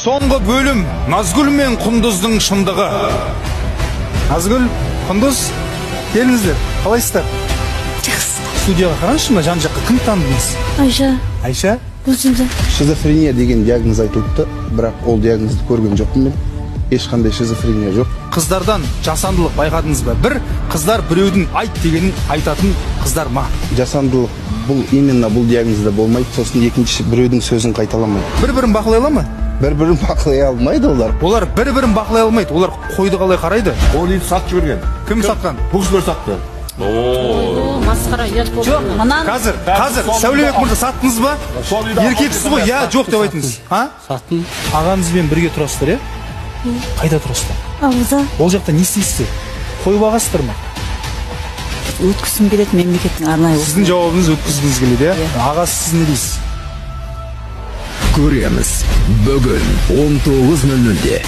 Соңғы бөлім. Назгүл мен Құндыздың шындығы. Назгүл, Құндыз, келіңіздер. Қалайсыздар? Жақсы. Студияға қараңызшы, мына жан жаққа кім таныдыңыз? Айша. Айша? Өзімді. Шизофрения деген диагноз айтылыпты, бірақ ол диагнозды көрген жоқпын мен. Ешқандай шизофрения жоқ. Қыздардан жасандылық байқадыңыз ба? Бір қыздар біреудің айт дегенін айтатын қыздар ма? Жасандылық бұл именно бұл диагнозда болмайды. Сосын екінші, біреудің сөзін қайталамайды. Бір-бірін бақылай ала ма? Бір-бірін бақылай алмайды олар. Олар бір-бірін бақылай алмайды. Олар қойды қалай қарайды? Ол үйді сатып жіберген. Кім сатқан? Бұл кісілер сатты. О, Масқара, ұят болды. Жоқ, мынаны Қазір, қазір Сәулебек мырза, саттыңыз ба? Сол үйді Еркексіз ғой, иә, жоқ деп айтыңыз. А? Саттым. Ағаңызбен бірге тұрасыздар, иә? Қайда тұрасыздар? Ауылда. Ол жақта не істейсіздер? Қой бағасыздар ма? Өткізгім келеді мемлекеттің арнайы. Сіздің жауабыңыз: өткізгіңіз келеді, иә? Ағасы, сіз не дейсіз? Көреміз. Бүгін 19.00-де.